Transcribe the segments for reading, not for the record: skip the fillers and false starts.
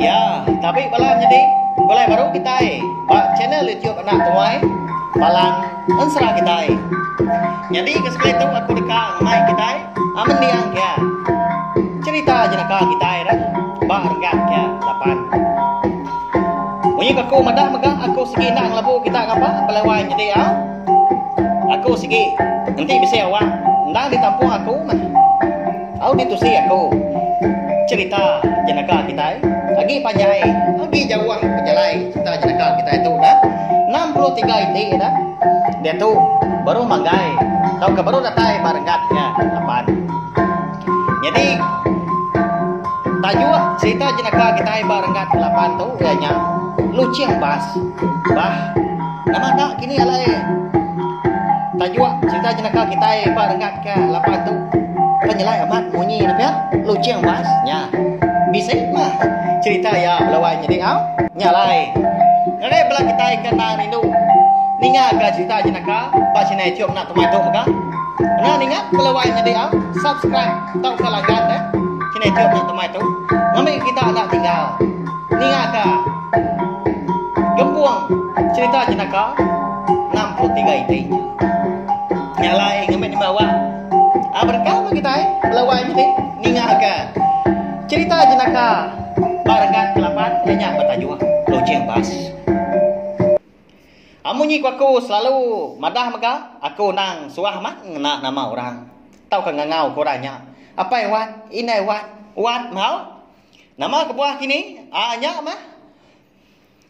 Ya, tabi bala nyadi begulai baru kitai ba channel YouTube Anak Tuai Palan Ensera kitai. Nyadi ke sekali tu aku deka ngemai kitai mending ke cherita jenaka kitai re ba renggat ke lapan. Munyi ke aku madah mega aku sigi enda ngelebu kita ngapa belawai nyadi au. Aku sigi enti bisi awak endang ditampung aku meh. Au ditusi aku cherita jenaka kitai agi panjai agi jauh pejalai cherita jenaka kitai tu dah 63 iti dah diatu baru manggai tauka baru datai ba renggat ke lapan. Nyadi tajuk cherita jenaka kitai ba renggat ke lapan tu iya nya Luching Bas. Bah nama enda kini alai tajuk cherita jenaka kitai ba renggat ke lapan tu penyelai amat munyi ne pia Luching Bas nya bisi mah cherita iya belawai nyadi au. Nya alai ngagai bala kitai ke endang rindu ninga ka cherita jenaka ba channel YouTube enda tumai tu mega. Enda ninga belawai nyadi au subscribe tauka langgan ne channel YouTube enda tumai tu ngambi kita enda tinggal ninga ka gempung cherita jenaka 63 iti nya. Nya alai ngambi nemba awak a berengkah meh kitai belawai nyadi ninga ka cherita jenaka ba renggat ke lapan iya nya betajuk Lojing Bas. Munyi ku aku selalu madah mega aku endang suah amat ngena nama orang tauka ngangau ke orang nya apai wat indai wat wat mau nama kebuah kini aa nya mah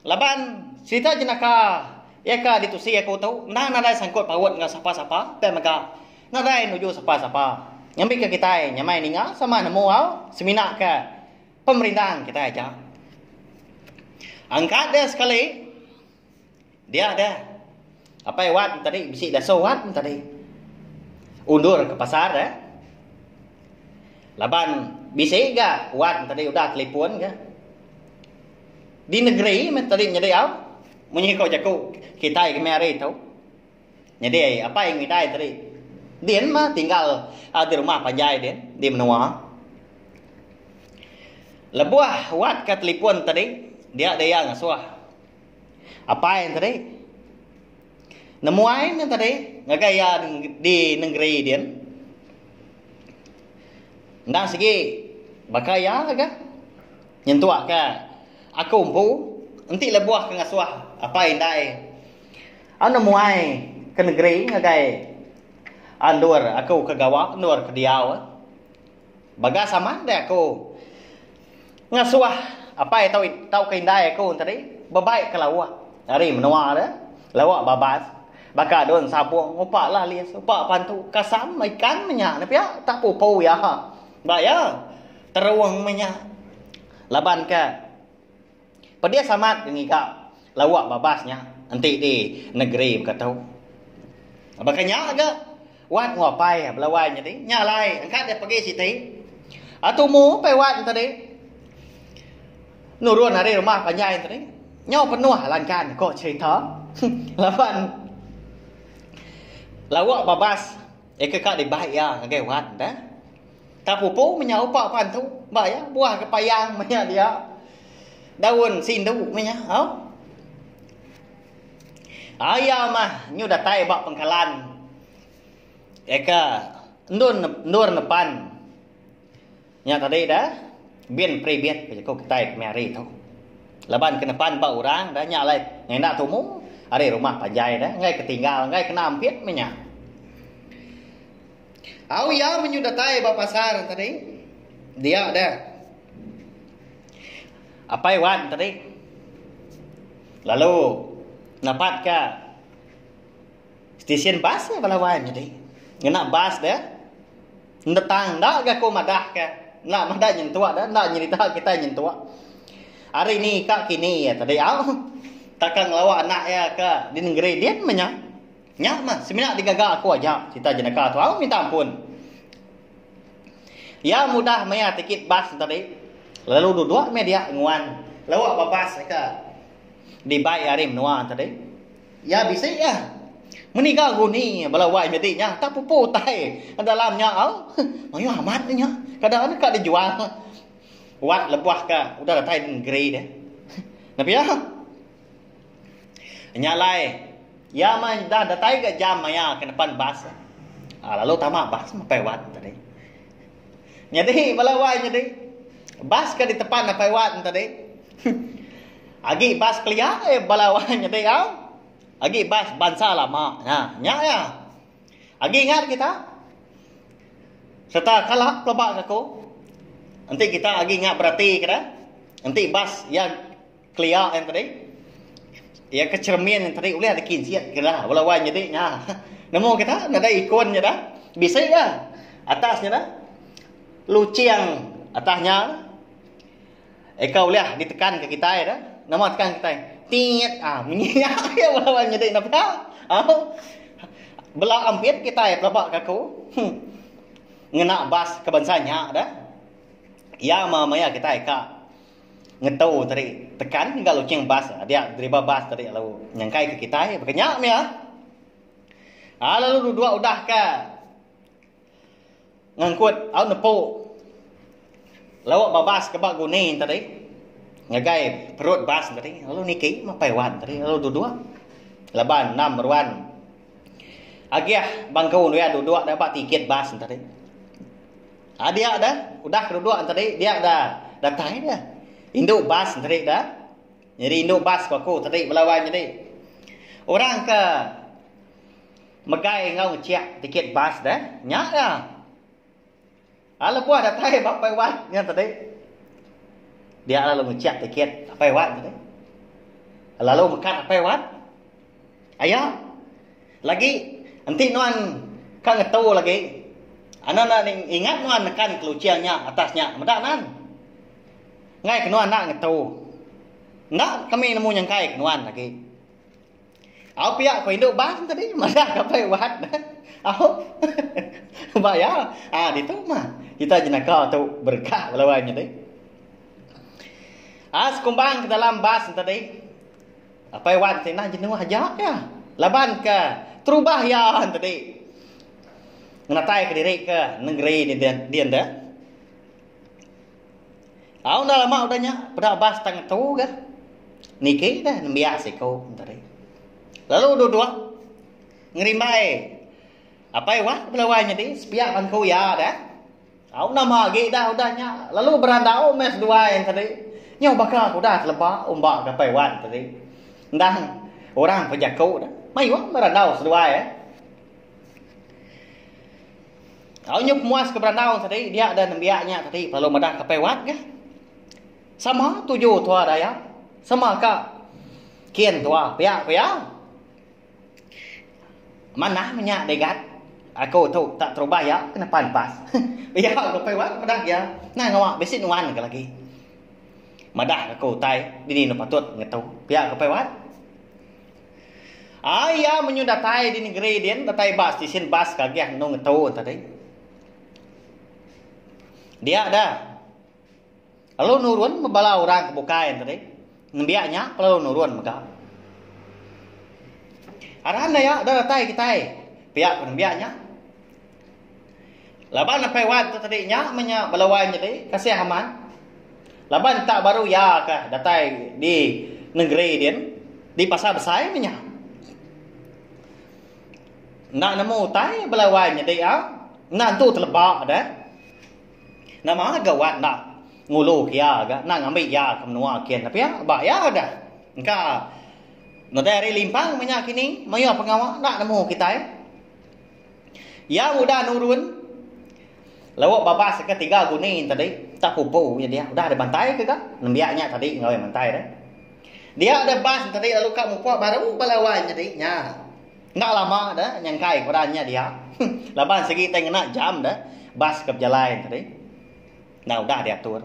laban cerita jenaka iya ka ditusi aku tu endang nadai sangkut paut enggau sapa-sapa pia mega nadai nuju sapa-sapa ngambika kitai nyamai ninga sama nemu au semina ke pemerindang kitai aja. Angkat deh sekali dia deh apai wat tadi bisi daso wat tadi undur ke pasar deh laban bisi ga wat tadi udah telefon ga di negeri meh tadi nyadi au munyi ko jaku kitai kemi hari tu. Nyadi apai ngidai tadi din mah tinggal di rumah panjai din di menua. Lebuh wat ka telefon tadi dia daya ngasuh apai tadi nemuai ne tadi ngagai iya di nengeri din. Endang sigi baka iya ga nyentuk ka aku empu enti lebuh ke ngasuh apai indai. Au nemuai ke negeri ngagai endur aku ke gawa endur ke diau. Bagas amat deh aku ngasuh apai tau tauka indai aku tadi bebai ke lauk ari menua de lauk babas baka dun sabung upa lalis upa pantu kasam ikan meh nya ne pia tak pupu iya. Ba iya terung meh nya laban ke. Pedis amat ke ngiga lauk babas nya enti di negeri baka tu. Baka nya ga wat enggau apai belawai nyadi nya alai engka deh pegi siti. Tumu pai wat ne tadi nurun ari rumah panjai ne tadi nyau penuh langkan ko cherita laban lauk babas eka ka dibai iya ngagai wat ne. Tang pupu menya upa pantu ba iya buah kepayang menya dia daun sindu menya au. Aya mah nyu datai ba pengkalan eka endur endur nepan nya tadi dah bin peribit ku jaku kitai kemi hari tu. Laban ke nepan ba orang dah nya alai ngena tumu ari rumah panjai dah enggai ke tinggal enggai kena ampit menya. Au iya menyu datai ba pasar tadi. Dia deh. Apai Wan tadi. Lalu napat ka stesen bas eh bala wan tadi. Ngena bas deh. Endetang enda ga aku madah ka. Enda madah nyentuk deh, enda nyerita kitai nyentuk. Ari ni ka kini iya tadi au. Takang ngelawa anak iya ka di nengeri din meh nya. Nya mah semina digaga aku aja cerita jenaka tu au minta ampun. Iya mudah maya tikit bas tadi lalu duduk meh dia nguan lawa ba bas ka dibai ari menua tadi. Iya bisi iya meniga guni bala wai nyadi nya tak pupu utai dalam nya au. Mayuh amat nya kada ne ka dijual. Wat lebuh ka udah datai di negeri deh. Nya pia. Nya alai iya mah dah datai ga jam maya ke nepan bas. Ah lalu tama bas apai Wat tadi. Nyadi bala wai nyadi bas ke ditepan apai Wat tadi. Agi bas kelia eh bala wai nyadi au. Agi bas bansa lama nya. Nya iya. Agi ingat kita? Sereta kala peleba ke aku. Enti kita agi ingat berati ke dah. Enti bas iya kelia yang tadi. Iya ke cermin yang tadi ulih ada kinsit ke dah. Bala wai nyadi nya. Nemu kita nadai ikon nya dah. Bisi ga atas nya dah. Luching atas nya. Eka ulih ditekan ke kitai dah. Nama tekan kitai? Tit. Ah, munyi nya iya bala nyadi napa? Au. Bela ampit kitai pelaba ke aku. Hmm. Ngena bas ke bansa nya dah. Iya ma maya kitai ka ngetu tadi tekan ga luching bas dia deriba bas tadi lalu nyangkai ke kitai baka nya mih. Ah lalu duduk udah ka Ngangkut au nepu lauk babas ke ba guni tadi ngagai perut bas tadi lalu niki mapai wan tadi lalu duduk laban enam meruan agih bangku anu iya duduk da ba tikit bas tadi. Aa dia da udah ke duduk tadi dia da datai da indu bas tadi da nyadi indu bas ku aku tadi bala wai nyadi orang ke Megai enggau ngechik tikit bas deh. Nya iya. Ah lebuh datai ba Pai Wat nya tadi. Dia lalu ngechik tikit Apai Wat tadi. Lalu mekat Apai Wat. Aya. Lagi enti nuan ka ngetu lagi. Anu enda ingat nuan nekan keluching nya atas nya meda nan. Enggai ke nuan enda ngetu. Enda kami nemu nyangkai ke nuan lagi. Au pia ko indu bas tadi madah ka apai wat. Au. Ba iya ah ditu mah kita jenaka tu berega bala wai nyadi. Ah sekumbang ke dalam bas tadi apai wat ti nah jenuh aja iya laban ke terubah iya tadi ngenatai ke diri ke nengeri din deh. Au enda lama udah nya peda bas tang ngetu ga. Niki deh nembiak siku tadi. Lalu duduk ngerimbai apai wah bala wai nyadi sepiak bangku iya deh. Au nama agi dah udah nya lalu berandau meh seduai tadi. Nyau baka ke udah teleba umba ke apai wan tadi. Endang orang pejaku deh. Mayuh berandau seduai eh. Tau nyu pemuas ke berandau tadi dia da nembiak nya tadi lalu madah ke Apai Wat ga. Sama tuju tua daya. Sama ka kin tua pia ku iya. Manah meh nya digat aku tu tak terubah iya ke nepan bas. Pia ku Apai Wat madah iya. Nah ngawa bisi nuan ke lagi. Madah aku utai dini enda patut ngetu pia ku Apai Wat. Ai iya menyu datai di negeri din datai ba stesen bas ke agih nemu ngetu tadi. Dia dah. Lalu nurun bala orang ke bukai tadi. Nembiak nya lalu nurun mega. Aran aya dah datai kitai pia ku nembiak nya. Laban apai wan tu tadi nya meh nya bala wan nyadi kasih amat. Laban tak baru iya kah datai di nengeri din, di pasar besai meh nya. Enda nemu utai bala wai nyadi au, enda entu teleba deh. Nama ga wat enda ngulu ke iya ga, enda ngambi iya ke menua kin pia ba iya dah. Engka nadai hari limpang meh nya kini, mayuh pengawa enda nemu kitai. Iya udah nurun lauk babas ke tiga guni tadi tak pupu nya dia udah dibantai ke ga nembiak nya tadi enggau iya mantai deh. Dia deh bas tadi lalu ka mupuk baru bala wai nyadi nya. Enda lama deh nyangkai ke orang nya dia. Laban sigi tai ngena jam deh bas ke bejalai tadi. Enda udah diatur.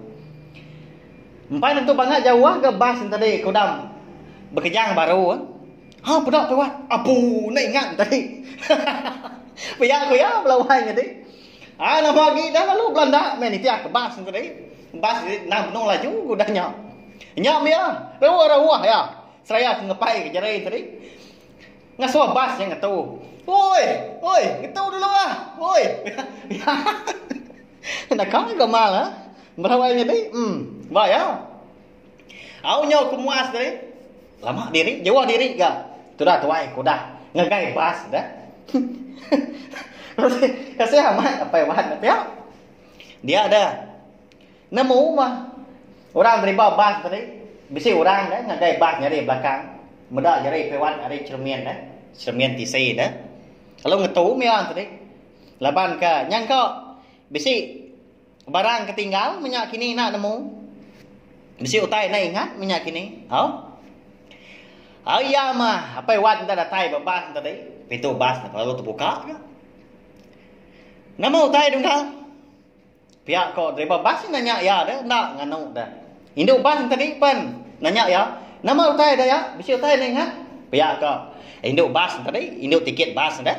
Empai nentu bangat jauh ga bas tadi ke udah bekejang baru. Ha peda pe wat. Apu enda ingat tadi. Pia ku iya bala wai nyadi. Ha nama agi dah lalu belanda meh nitih ke bas tadi. Bas endang benung laju ke udah nya. Nya meh iya. Rauh-rauh iya. Seraya ke ngepai ke jari tadi. Ngasuh bas nya ngetu. Oi, oi, ngetu dulu ah. Oi. Naka gamal ah. Berawai nyadi. Em. Ba iya. Au nyau ke muas tadi. Lama diri, jauh diri ga. Tudah tuai ke udah ngagai bas dah. Kasih amat apai wan pia. Dia dah. Nemu mah orang deriba bas tadi bisi orang dah ngagai bas nyadi belakang meda jari apai wan ari cermin dah. Cermin tisi dah. Lalu ngetu mih orang tadi. Laban ke nyangka bisi Barang ke tinggal menya kini enda nemu. Bisi utai enda ingat menya kini. Au. Au iya mah apai Wat enda datai ba bas tadi. Pintu bas enda kelalu tebuka ga. Nama utai dunggal? Pia ko driver bas nanya iya deh enda nganu deh. Indu bas tadi pen nanya iya, nama utai deh iya? Bisi utai enda ingat? Pia ko indu bas tadi, indu tiket bas deh.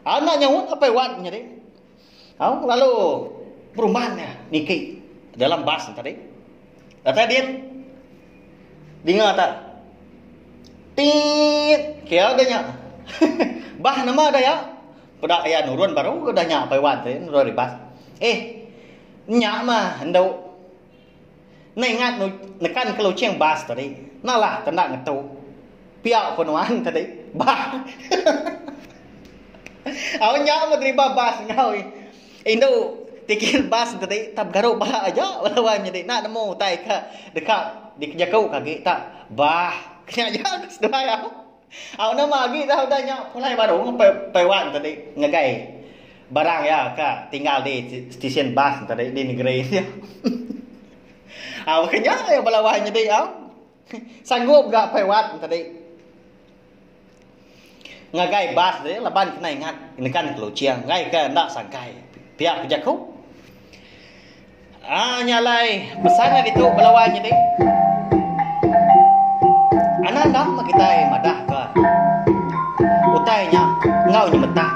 Au enda nyaut apai Wat nyadi. Au lalu berumban iya niki dalam bas ne tadi. Datai din dinga ta tit kia ga nya. Bah nama da iya peda iya nurun baru ga udah nya Apai Wan ti nurun ari bas. Eh nya mah endu ne ingat nekan ke luching bas tadi nalah te enda ngetu. Pia ko nuan tadi. Bah. Au nya meh deriba bas enggau indu tiket bas tadi tak begaru ba aja bala wai menyadi enda nemu utai ke deka dikejaku ke agi tak bah nya aja ku seduai au. Au nama agi dah udah nya pulai baru pai wan tadi ngagai barang iya ka tinggal di stesen bas tadi di negeri dia. Au ke nya bala wai menyadi au. Sanggup ga Pai Wat tadi ngagai bas tadi laban kena ingat nekan ke luching enggai ke enda sangkai pia ke jaku. Aa nya alai pesan iya ditu bala wai nyadi anang enda meh kitai madah ka utai nya enggau nyemetak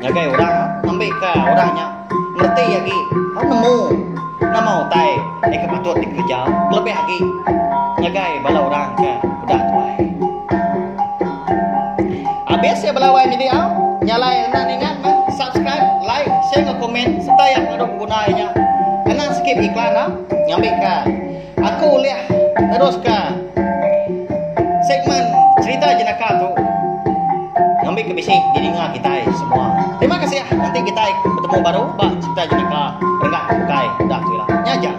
ngagai orang ngambika orang nya mereti agi tau nemu nama utai ke patut dikereja kelebih agi ngagai bala orang ke udah tuai. Abis iya bala wai nyadi au, nya alai enda ningat meh subscribe, like, share enggau komen sereta iya pengadu beguna iya nya. Anang skip iklan au ngambika aku ulih neruska segmen cerita jenaka tu ngambika bisi didinga kitai semua. Terima kasih. Nganti kitai betemu baru ba cerita jenaka renggat ke bukai udah tu ila. Nya aja.